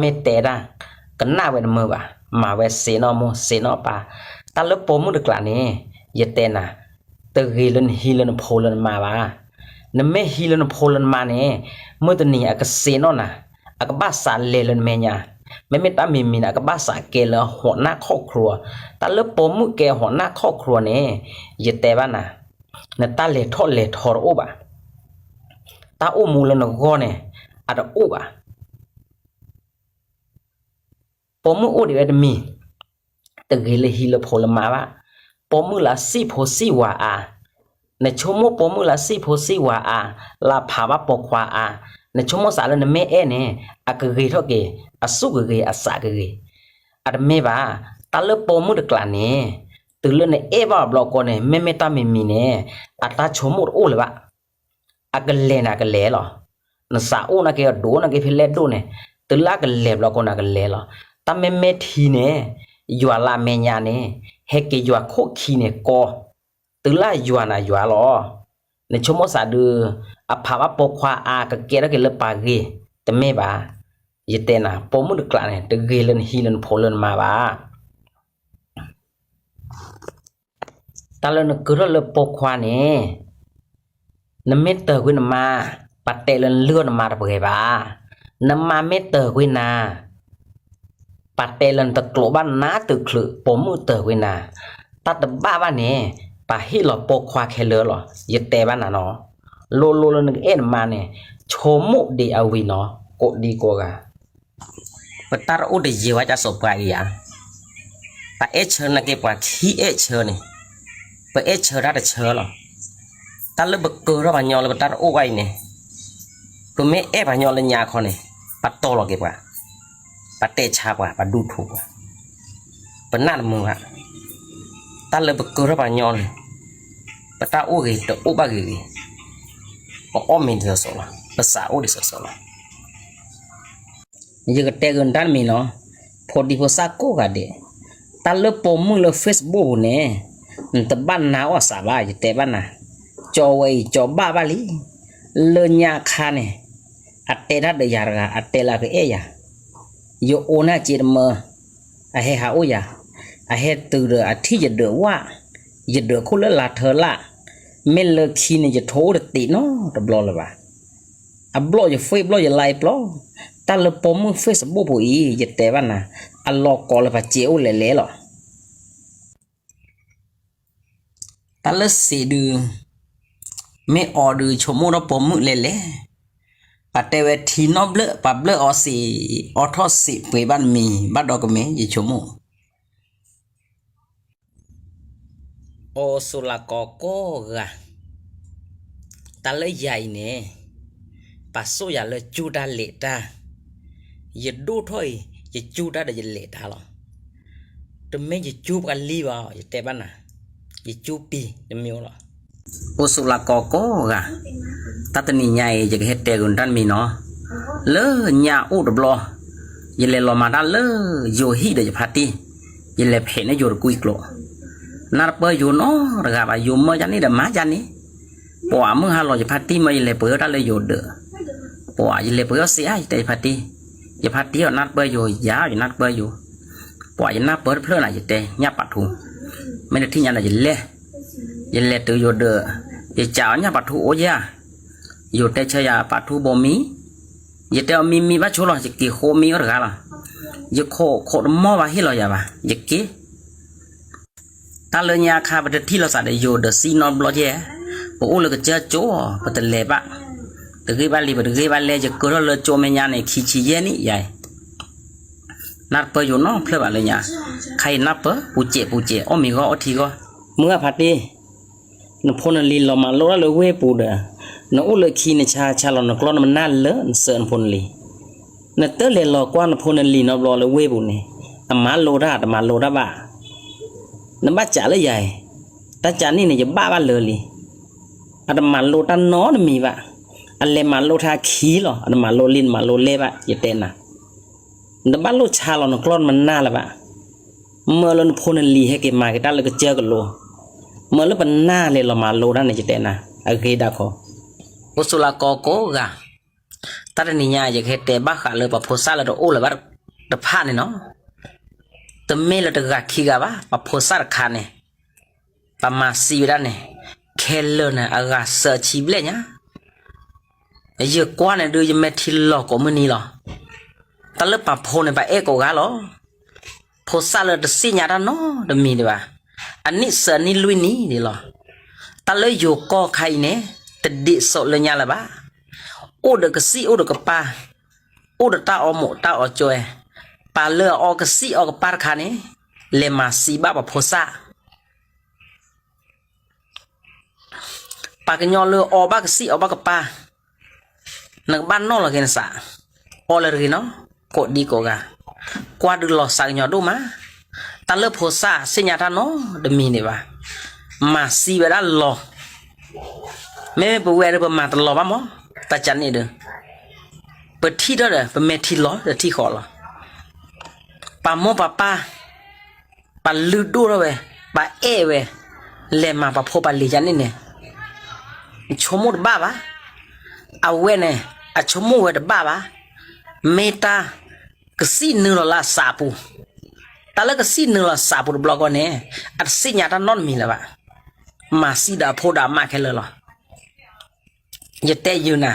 မ့ၢ်တဲဒၣ် ကနၣ်ဝဲတမုာ်ဘၣ်, မၤဝဲစ့းနီၣ်မိၢ်စ့းနီၣ်ပၢ်. တၢ်လၢပိာ်မုၣ်တကျးန့ၣ် ယတဲနၤ, တဂ့ၤလၢနဟံးလၢနဖိလၢနမါဘၣ်. နမ့ၢ်ဟံးလၢနဖိလၢနမါန့ၣ် မုၢ်တနံၤအကစ့းနီၣ်နၤ, အကဘၣ်စးလဲၤလၢနမဲာ်ညါ, မ့မ့ၢ်တၢ်မံၤမံၤန့ၣ် အကဘၣ်စးကဲလၢဟီၣ်နၢ်ခီၣ်ချူ, တၢ်လၢပိာ်မုၣ်ကဲဟီၣ်နၢ်ခီၣ်ချူန့ၣ် ယတဲဘၣ်နၤ, နတၢ်လဲၤထီၣ်လဲၤထီတအိၣ်ဘၣ်, တၢ်အိၣ်မူလၢနဂီၢ်န့ၣ် အတအိၣ်ဘၣ်. ပိာ်မုၣ်အိၣ်ဒံးဝဲတမံၤ, တဂ့ၤလၢဟံးလၢဖိလၢမါဘၣ်. ပိာ်မုၣ်လၢအစံၣ်ဖိစံၣ်ဝၤအါ, နဆိကမိၣ်ပိာ်မုၣ်လၢအစံၣ်ဖိစံၣ်ဝၤအါ, လၢအဖးဘၣ်ပိာ်ခွါအါ, နဆိကမိၣ်စးလၢနမ့ၢ်အဲၣ်န့ၣ် အကဂ့ၤထီၣ်က့ၤ, အစူၢ်ကဂ့ၤအစးကဂ့ၤ. အတမ့ၢ်ဘၣ်, တၢ်လၢပိာ်မုၣ်တကျးန့ၣ် တုၤလၢနအဲၣ်ဘၣ်အဘျီကိးန့ၣ် မ့မ့ၢ်တၢ်မံၤမံၤန့ၣ် အတၢ်ဆိကမိၣ်တအိၣ်လၢၤဘၣ်. အကလဲၤန့ၣ်အကလဲၤလီၤ. နစးအိၣ်နာ်က့အဒိၣ်နာ်က့ဖဲလဲၣ်ဒိၣ်န့ၣ်, တုၤလၢအကလဲၤဘျီကိးန့ၣ်အကလဲၤလီၤ. တၢ်မ့မ့ၢ်ထံန့ၣ်, ယွၤလၢအမဲာ်ညါန့ၣ်, ဟဲက့ၤယွၤခိၣ်ခံန့ၣ်ကီ, တုၤလၢယွၤန့ၣ်ယွၤလီၤ. နဆိကမိၣ်စးဒုး, အဖးဘၣ်ပိာ်ခွါအါကကဲထီၣ်က့ၤလၢပှၤဂ့ၤ, တမ့ၢ်ဘၣ်. ယတဲနၤ, ပိာ်မုၣ်တကျးန့ၣ် တဂ့ၤလၢနဟံးလၢနဖိလၢနမါဘၣ်. တၢ်လၢနကၢထီၣ်လၢပိာ်ခွါန့ၣ်, နမ့ၢ်တၢၤကွံာ်နမါ, ပတဲလၢနလုၢ်အီၣ်နမါတပှဲၤဘၣ်. နမါမ့ၢ်တၢၤကွံာ်နၤ, ပတဲလၢနတကျိးဘၣ်နါတုၤချုးပိာ်မုၣ်တၢၤကွံာ်နၤ, တၢ်တဘၣ်ဘၣ်န့ၣ်, ပဟ့ၣ်လီၤပိာ်ခွါခဲလၢာ်လီၤ. ယတဲဘၣ်နၤနီၤ, လိၤလိၤလၢနကအဲၣ်နမါန့ၣ်, ဆိကမိၣ်ဒံးအဝံၤနီၤ, ကိးဒံကိးဂၤ ပတၢ်တအိၣ်တယံၤဝဲဒ်စီၤပှၤအံၤဧါ. ပအဲၣ်ဆၢနာ်က့ပှၤခံအဲၣ်ဆၢန့ၣ်, ပအဲၣ်ဆၢတၢ်တဆၢလီၤ. တၢ်လၢပကၢထီၣ်ပှၤညီလၢပတၢ်တအိၣ်ဘၣ်အံၤန့ၣ်, ပမ့ၢ်အဲၣ်ပှၤညီလၢညါခီန့ၣ်, ပတီၢ်လီၤက့ၤပှၤ, ပတဲဆါပှၤ, ပဒုးထူပှၤ, ပနၢ်တမုာ်ဘၣ်. တၢ်လၢပကၢထီၣ်ပှၤညီန့ၣ်, ပတၢ်အိၣ်ဂ့ၤတအိၣ်ဘၣ်ဂ့ၤဂ့ၤ, ပအီၣ်မ့ၤဒ်သိးသိးလီၤ, ပစးအိၣ်ဒ်သိးသိးလီၤ. ယကတဲက့ၤနတၢ်တမံၤနီၤ, ဖိဒံဖိသၣ်ကိးဂၤဒဲး, တၢ်လၢပိာ်မုၣ်လၢ Facebook ပူၤန့ၣ်, နတဘၣ်နာ်အီၣ်စးဘၣ် ယတဲဘၣ်နၤ, ကၠီဝဲအံၤကၠီဘၣ်ဘၣ်လံ. လၢညါအခါန့ၣ်, အတဲတၢ်ဒီးယၤတဂၤ အတဲလၢအကအဲၣ်ယၤ, ယအိၣ်န့ၣ်စ့တမၢ, အဟဲဟးအိၣ်ယၤ, အဟဲတုၤဒီးအထံၣ်ယဒၢးဝၣ်, ယဒၢးခိၣ်လၢလါထၢလၣ်, မ့ၢ်လၢခံန့ၣ် ယထိအိၣ်တတံးနီတဘျီလၢၤဘၣ်. အဘျီၣ်ယ Facebook ယ line ဘျီၣ်, တၢ်လၢပိာ်မုၣ် Facebook ပူၤအံၤ ယတဲဘၣ်နၤ, အလီၤကိးလၢပှၤစဲးအိၣ်လဲၤလဲၤလီၤ. တၢ်လၢစံးဒုး, မ့ၢ်အီၤဒုးဆိကမိၣ်ဒီးပိာ်မုၣ်လဲၤလဲၤ, ပှၤတဲဝဲထံနီၣ်ဘျၢၣ် ပှၤဘျၢၣ်အီၤစံး, အီထီၣ်စံးပှ့ၤဘၣ်တမံၤ ဘၣ်ဒီးကမ့ၢ်ယဆိကမိၣ် အိၣ်ဆူၣ်လၢကိးကိးဂၤ, တၢ်လၢယၤအံၤန့ၣ်, ပာ်စိၣ်ယၤလၢကၠူတၢ်လဲၤတၢ်, ယဒိၣ်ထီၣ်အံၤ ယကၠူတၢ်ဒီးယလဲၤတၢ်လီၤ. တမ့ၢ်ယကၠူပှၤလံဘၣ် ယတဲဘၣ်နၤ, ယကၠူပံၤတမ့ၢ်အိၣ်လီၤ. အိၣ်ဆူၣ်လၢကိးကိးဂၤ, တၢ်တနံၤညါအံၤ ယကဟဲတဲဂုာ်နတၢ်တမံၤနီၤ, လၢညါအိၣ်တဘျီ, ယလဲၤလီၤမၤတၢ်လၢယိၤဟံၣ်ဒီးယဖါတံၢ်, ယလဲၤဖဲးန့ၢ်ယိၤတကွံကျိာ်, နၢ်တပၢၢ်ယိၤနီတဂၤဘၣ်, ယိၤမၢယၤန့ၣ်ဒီးမၤယၤန့ၣ်, ပှၤမုၢ်ဟါလီၤယဖါတံၢ်မၢယလဲၤပှ့ၤအီၣ်တၢ်လၢယိၤဒၢး, ပှၤယလဲၤပှ့ၤအီၣ်စ့အါ ယတဲယဖါတံၢ်, ယဖါတံၢ်အီၤနၢ်တပၢၢ်ယိၤယၤ ယနၢ်တပၢၢ်ယိၤ, ပှၤယနၢ်ပၢၢ်တဖျၢၣ်နၤ ယတဲညၣ်ပာ်ထူ, မ့ၢ်တထံၣ်ညါဒီးယလဲၤ, ယလဲၤတုၤယိၤဒၢး, ယစံးအီၤညၣ်ပာ်ထူအိၣ်ယၤ, ယိၤတဲဆၢယၤပာ်ထူဘိးမံ, ယတဲအီၤမံမံဘၣ်ဆိလီၤ ယက့ၤဃိမံအီၣ်တဂၤလီၤ, ယခိးခိးတမီၢ်ဘၣ်ဟ့ၣ်လီၤယၤဘၣ် ယက့ၤ တၢ်လၢညါခါပတထံၣ်လိာ်သးဒီးယိၤဒၢးစံၣ်နီတဘျီယဲၢ်, ပအိၣ်လၢကစၢၢ်ကၠိ ပတလဲၤဘၣ်, တဂ့ၢ်ဘၣ်လံ ပတဂ့ၢ်ဘၣ်လဲၣ် ယကၢထီၣ်လၢကၠိမဲာ်ညါန့ၣ် ခံဆံယဲၢ်နံၣ်ယၤအံၤ, နၢ်တပၢၢ်ယိၤနီတဖျၢၣ်ဘၣ်လၢညါ, ခါအံၤနၢ်ပၢၢ်ပူၤစဲးပူၤစဲး အီၣ်မ့ၤဂီၢ်အီထံဂီၢ်, မုၢ်ဂၢ်ဖါတံၢ် နဖိနလံၤလီၤမၤလိတၢ်လၢဝ့ၢ်ပူၤဒီး, နအိၣ်လၢခံနဆါဆါလီၤနကျီၢ်နမနၢ်လၢနစၢၤနဖိနလံၤ, နတလဲၤလီၤကွၢ်နဖိနလံၤနီတဘျီလၢဝ့ၢ်ပူၤန့ၣ်, အမၤလိတၢ်တမၤလိတၢ်ဘၣ်, နဘၣ်စံးလၢယၤအံၤ, တၢ်စံးန့ၣ်န့ၣ် ယဘၣ်ဘၣ်လၢာ်လံ, အတမၤလိတၢ်နီတမံၤဘၣ်, အလဲၤမၤလိတၢ်ခံလီၤ အတမၤလိလံနမၤလိလဲၣ်ဘၣ် ယတဲနၤ နတဘၣ်လိၣ်ဆါလီၤနကျီၢ်နမနၢ်လၢၤဘၣ်, မၢလၢနဖိနလံၤဟဲက့ၤမၤက့ၤတၢ်လၢကစၢၢ်ကလိ, မၢလၢပနၢ်လဲၤလီၤမၤလိတၢ်န့ၣ် ယတဲနၤ အဂ့ၤဒၣ်ခီ, အိၣ်ဆူၣ်လၢကိးကိးဂၤ, တၢ်တနံၤညါ ယကဟဲတဲဘၣ်ဃးလၢပှၤဖိသၣ်လၢတအိၣ်လၢၤဘၣ်တဖၣ်န့ၣ်နီၤ, တမ့ၢ်လၢတဂၤခံဂၤဘၣ်, ပှၤဖိသၣ်တခါန့ၣ် ပမၤသံဝဲဒၣ်န့ၣ် ခဲလၢာ်န့ၣ် အဂၤသၢဆံဘျဲၣ်ညါ. ယကွၢ်န့ၣ်ဒုး ယမဲာ်ထံလီၤကိးမုၢ်နံၤလီၤ. တၢ်လၢပှၤဖိန့ၣ် ပှၤအဲၣ်ကိးဂၤလီၤ. ဖိသၣ်လၢတသ့ၣ်ညါတၢ်နီတမံၤဒံးဘၣ်, အနံၣ်သၢနံၣ်လွံၢ်နံၣ်ဒံးလီၤ. တၢ်လၢယိၤကီၢ်ခါအံၤန့ၣ် တဒ်သိးလၢညါလၢၤဘၣ်. အိၣ်ဒီးကသံၣ်အိၣ်ဒီးကပၢ်, အိၣ်ဒီးတၢ်အီမိာ်တၢ်အီကၠွဲ, ပှၤလၢအအီကသံၣ်အီကပၢ်တခါန့ၣ် လဲၤမၤသံဘၣ်ပှၤဖိသၣ် ပှၤကညီလၢအီဘၣ်ကသံၣ်အီဘၣ်ကပၢ်, နကဘၣ်နီၣ်လီၤက့ၤနသး, အီလၢတဂ့ၤနီၤ, ကိးဒံကိးဂၤ, ကွၢ်ဒုးလီၤသးကညီၤဒိၣ်မး, တၢ်လၢဖိသၣ်သ့ၣ်ညါတၢ်နီတမံၤဒံးဘၣ်, မၤသံဝဲဒၣ်လီၤ. မ့မ့ၢ်ပဝဲဒၣ်ပမၤတလီၤဘၣ်မး, တၢ်ကန့ၣ်ဒီး, ပထံၣ်ထီၣ်ဒီး ပမဲာ်ထံလီၤတထံၣ်ဃီလီၤ. ပှၤမိၢ်ပှၤပၢ် ပလုၢ်ဒိၣ်ထီၣ်ဝဲ, ပှၤအဲၣ်ဝဲ, လဲၤမၤပှၤဖိပှၤလံၤယၤန့ၣ်န့ၣ်, ဆိကမိၣ်တဘၣ်ဘၣ်. အဝဲန့ၣ် အဆိကမိၣ်ဝဲတဘၣ်ဘၣ်. မ့ၢ်တၢ်ကသံၣ်နုာ်လီၤလၢအသးအပူၤ, တၢ်လၢကသံၣ်နုာ်လီၤသးအပူၤတဘျီဃီန့ၣ် အတသ့ၣ်ညါတၢ်နီတမံၤလၢၤဘၣ်. မၤသံဒီးအဖိဒီးအမါခဲလၢာ်လီၤ. ယတဲယုာ်နၤ,